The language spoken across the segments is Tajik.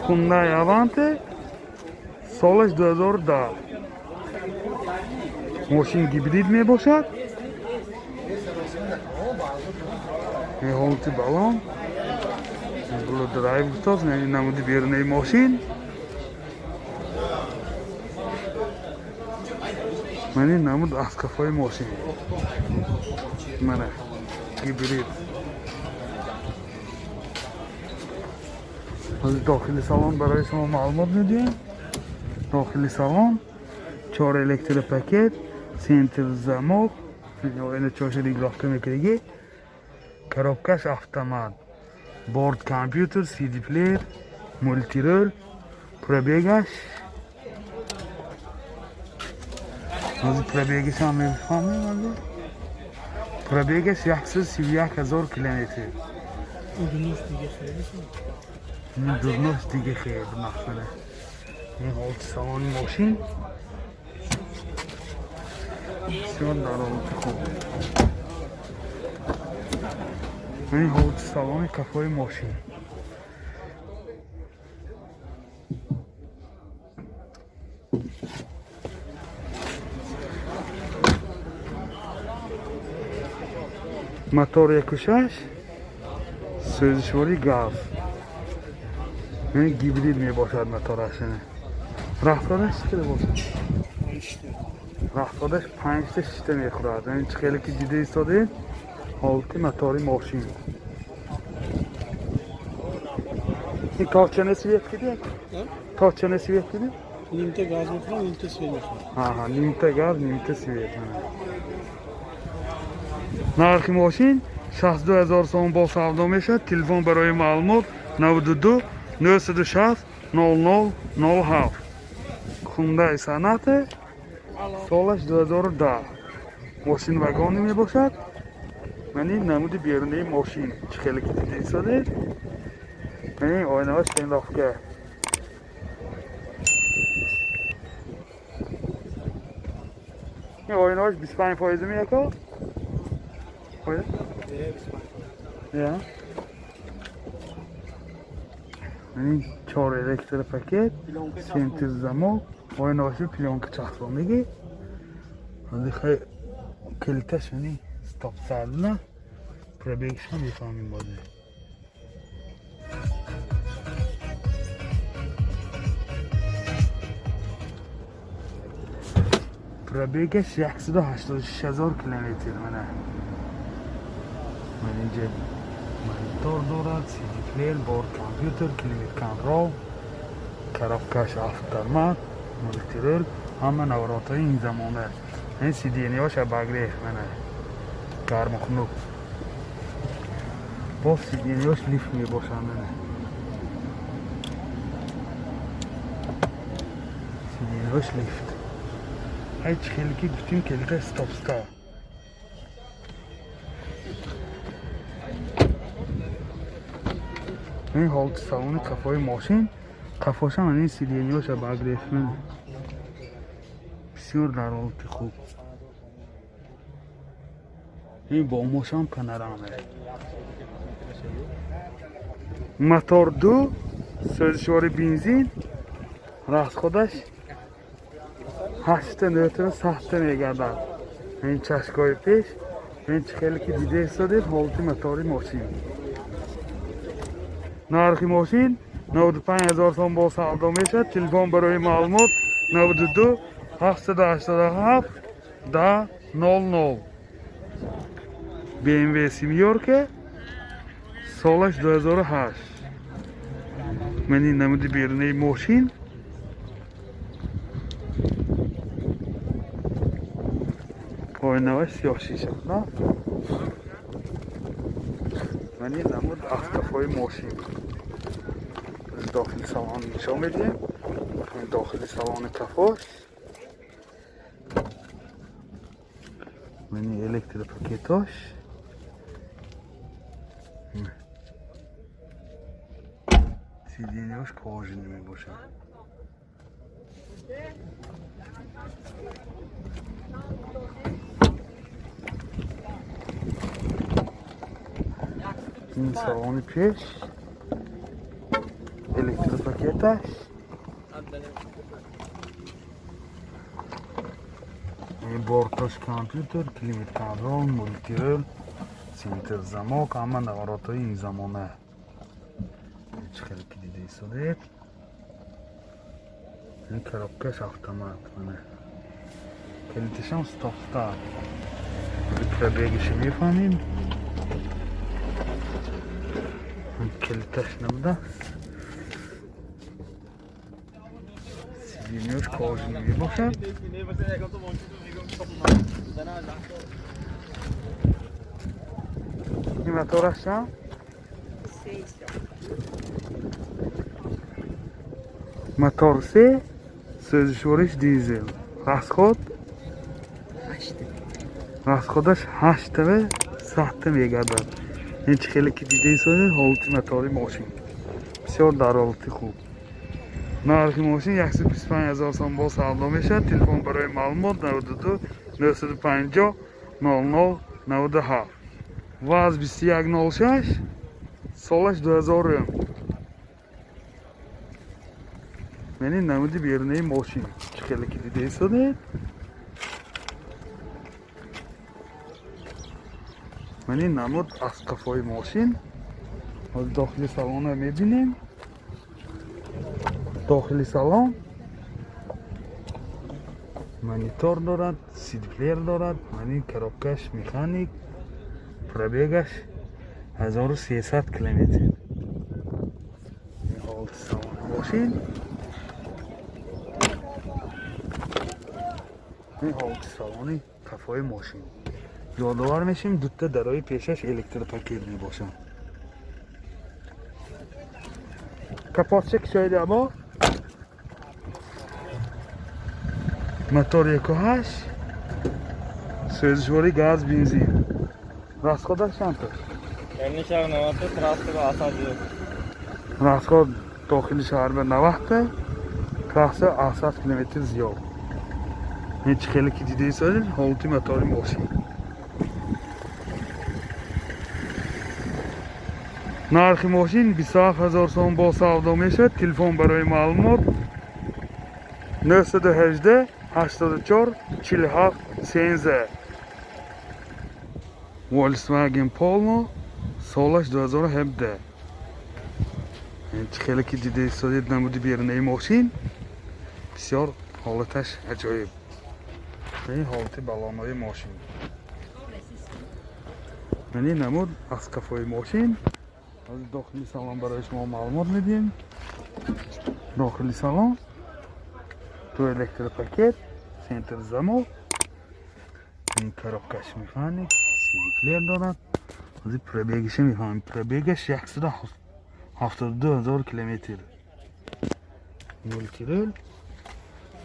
Hyundai Avante, солаш 2010. Мошин гибрид мебошад. Ҳолати балон. Blue Drive гуфтааст, яъне намуди берунаи мошин. Мани намуд аз қафои мошин. Мана гибрид. Ҳозир дохили салон барои шумо маълумот медиҳем. Дохили салон 4 электропакет, центр замок, ина чоша регулировка мекунагӣ, коробкаш автомат, борт компютер, CD плеер, мультирул, пробегаш. Ҳозир пробегаш ҳам мефаҳмем. Пробегаш 131 ҳазор километр. Дурнош дига хеле мақсада. Ин ҳолати салони мошин бисёр дар ҳолати хуб. Ин ҳолати салони қафои мошин. Мотор 1.6, сӯзишвории газ. Ин гибрид мебошад мотораш. Рафтораш чӣ қадар бошад? Рафтораш 5 та 6 та мехӯрад. Ин чӣ хеле ки дида истодед, ҳолати мотори мошин. Ин то чанд свет киди? То чанд свет киди? Нимта газ мехӯрам, нимта свет мехӯрам. Аҳа, нимта газ, нимта свет. Нархи мошин 62 ҳазор сомон бо савдо мешавад. Телефон барои маълумот 92 960 00 07. Hyundai Sonata, солаш 2010. Мошин вагони мебошад. Мани намуди берунаи мошин чӣ хеле ки дида истодед. Мани оинаҳош тонировка. Ин оинаҳош 25% меяко? Оя? Я. Мани 4 электропакет, центр замок, оинаҳошо плёнка часпондагӣ. Ҳозир хай калиташ мани стоп сардна. Пробегшам мефаҳмем бозе. Пробегаш 186 ҳазор километр мана. Ман инҷа монитор дорад, CD плеер, борт компютер, климат контрол, коробкаш автомат, мультирул, ҳама наворотҳои ин замона. Ин сиденияҳош обогрев мана. Гарму хунук. Боз сиденияҳош лифт мебошанд мана. Сиденияҳош лифт. Ай чӣ хеле ки гуфтем келита стоп-ста. Ин ҳолати салони қафои мошин, қафошам ин сиденияҳош обогрев мана. Бисёр дар ҳолати хуб. Ин бомошам панорама. Мотор 2, сӯзишвори бензин, расходаш 8 9 7 мегардад. Ин чашкҳои пеш, ин чӣ хеле ки дида истодед ҳолати мотори мошин. Нархи мошин 95 ҳазор сом бо савдо мешавад. Телефон барои маълумот 92 787 10 00. BMW Семёрка, солаш 2008. Мани намуди берунаи мошин. Оинаҳош сиёҳ шишаст. Мани намуд автофои мошин. Дохили салон нишон медиҳем. Дохили салони кафош. Мани электропакетош. Сиденияш кожаный мебошад. Ин салони пеш. Электропакеташ. Борташ компютер, климат-контрол, мультирул, центр замок, ҳама наворотҳои ин замона. Чӣ хеле ки дида истодед. Ин коробкаш автомат. Мана. Калиташам стоп-старт. Пробегиша мефаҳмем. Калиташ набуда. Сиденьяш кожаный мебошад. Ин мотораш чанд? Мотор се, сӯзишвориш дизел. Расход? Расходаш ҳаштава сахта мегардад. Ин чӣ хеле ки дида истодед, ҳолати мотори мошин. Бисёр дар ҳолати хуб. Нархи мошин 125 000 сом бо савдо мешавад. Телефон барои маълумот 92 950 00 97. ВАЗ 2106, солаш 2000. Мани намуди берунаи мошин. Чӣ хеле ки дида истодед. Мани намуд аз қафои мошин. Ҳозир дохили салонро мебинем. Дохили салон монитор дорад, сидплеер дорад, мани коробкаш механик, пробегаш 1300 километр. Ҳолати салони мошин. Ин ҳолати салони қафои мошин. Ёдовар мешем, дута дарои пешаш электропакет мебошанд. Капотча кушоида або? Мотор 1.8, сӯзишворӣ газ, бензин. Расходаш чанд то? Расход дохили шаҳр ба 90, трасса 800 километр зиёд. Ин чӣ хеле ки дида истодед, ҳолати мотори мошин. Нархи мошин 27 000 сом бо савдо мешавад. Телефон барои маълумот 918 84 47 13. Volkswagen Polo, солаш 2017. Ин чӣ хеле ки дида истодед, намуди берунаи мошин бисёр ҳолаташ аҷоиб. Ин ҳолати балонои мошин. Мани намуд аз қафои мошин. Ҳозир дохили салон барои шумо маълумот медиҳем. Дохили салон ду электропакет, центр замок, ин коробкаш механик, сидиплеер дорад. Ҳозир пробегиша мефаҳмем. Пробегаш 172 000 километр. Мультирул,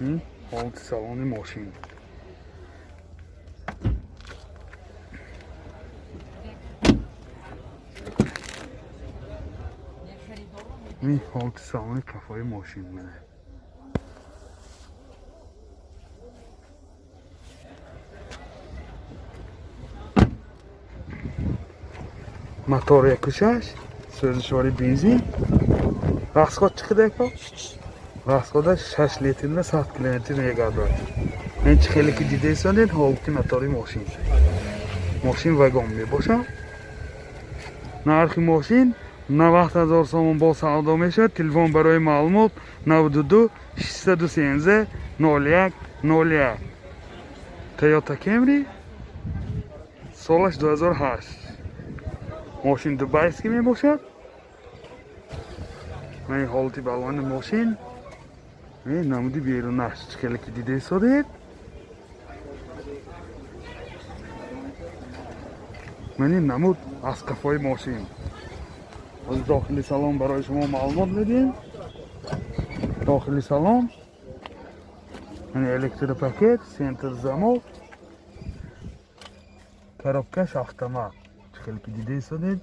ин ҳолати салони мошин. Ин ҳолати салони қафои мошин мана. Мотор 1.6, сӯзишвори бензин. Расход чӣ қадар ко? Расходаш 6 литрна 100 километр мегардад. Ин чӣ хеле ки дида истодед, ҳолати мотори мошин. Мошин вагон мебошад. Нархи мошин 90 000 сомон бо савдо мешавад. Телефон барои маълумот 92 613 01 01. Toyota Camry, солаш 2008. Мошин дубайский мебошад. Ман ҳолати балони мошин. Ин намуди берунаш чӣ хеле ки дида истодед. Ман ин намуд аз қафои мошин. Ҳозир дохили салон барои шумо маълумот медиҳем. Дохили салон электропакет, центр замок, коробкаш автомат. Чӣ хеле ки дида истодед,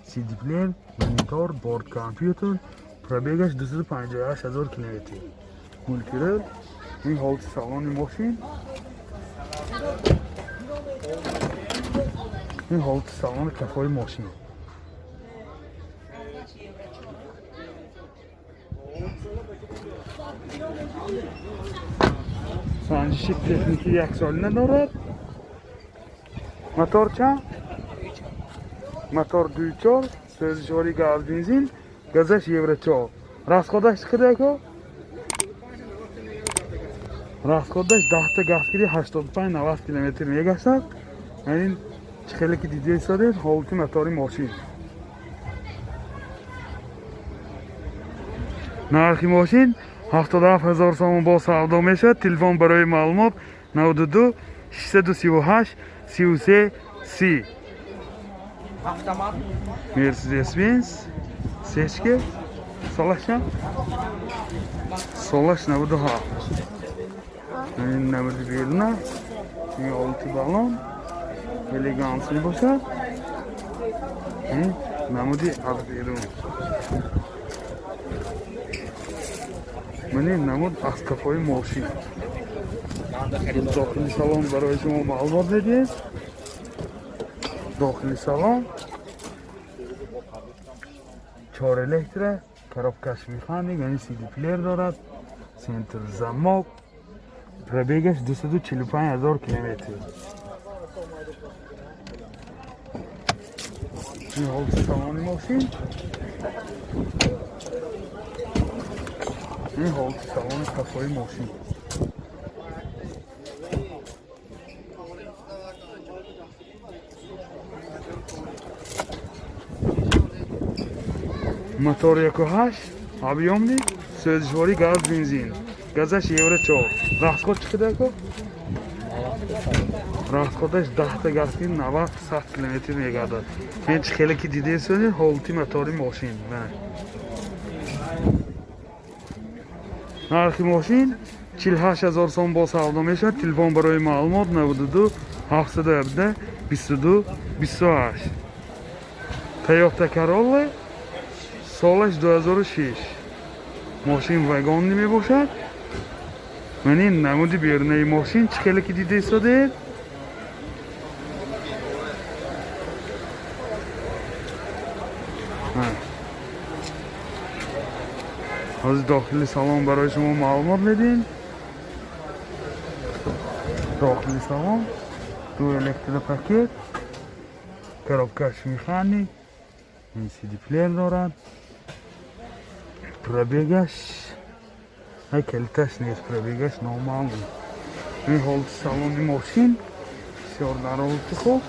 CD-плеер, монитор, борт компютер, пробегаш 258 000 километр. Мультирул, ин ҳолати салони мошин. Ин ҳолати салони кафои мошин. Санҷиши техникӣ яксолина дорад. Мотор чанд? Мотор 2.4, сӯзишворӣ газ бензин, газаш евро 4. Расходаш чӣ қадар ко? Расходаш 10 та газгирӣ 85-90 километр мегаштад. Ин чӣ хеле ки дида истодед, ҳолати мотори мошин. Нархи мошин 77 ҳазор сомон бо савдо мешавад. Телефон барои маълумот 92 638 33 30. Автомат. Mercedes-Benz сечка солаш чанд? Солаш 97. Ин намуди беруна, ин ҳолати балон элеганс мебошад. Ин намуди аз берун. Ман ин намуд аз кафои мошин. Дохили салон барои шумо маълумот медиҳем. Дохили салон чор электро, коробкаш механик, яъне CD плеер дорад, центр замок, пробегаш 245 ҳазор километр. Ин ҳолати салони мошин. Ин ҳолати салони кафои мошин. Мотор 1.8, объемный, сӯзишворӣ газ бензин, газаш евро 4. Расход чӣ қадар ко? Расходаш 10 та газгир 90-100 километр мегардад. Ин чӣ хеле ки дида истодед, ҳолати мотори мошин. Нархи мошин 48 ҳазор сом бо савдо мешавад. Телефон барои маълумот 92 717 22 28. Toyota Corolla солаш 2006. Мошин вагонӣ мебошад. Ман ин намуди берунаи мошин чӣ хеле ки дида истодед. Ҳозир дохили салон барои шумо маълумот медиҳем. Дохили салон ду электропакет, коробкаш механик, ин CD плеер дорад. Пробегаш калиташ нест, пробегаш номаълум. Ин ҳолати салони мошин бисёр дар ҳолати хуб.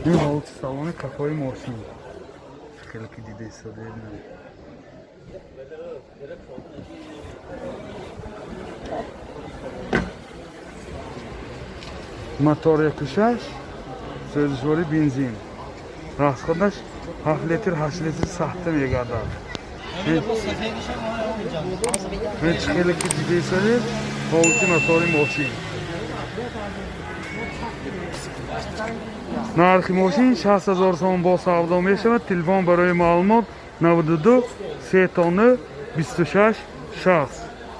Ин ҳолати салони кафои мошин. Хеле ки дида истодед. Мотор 1.6, сӯзишворӣ бензин. Расходаш 7 литр, 8 литр сахта мегардад. Ин чӣ хеле ки дида истодед, ҳолати мотори мошин. Нархи мошин 60 ҳазор сомон бо савдо мешавад. Телефон барои маълумот 92 3 26 60.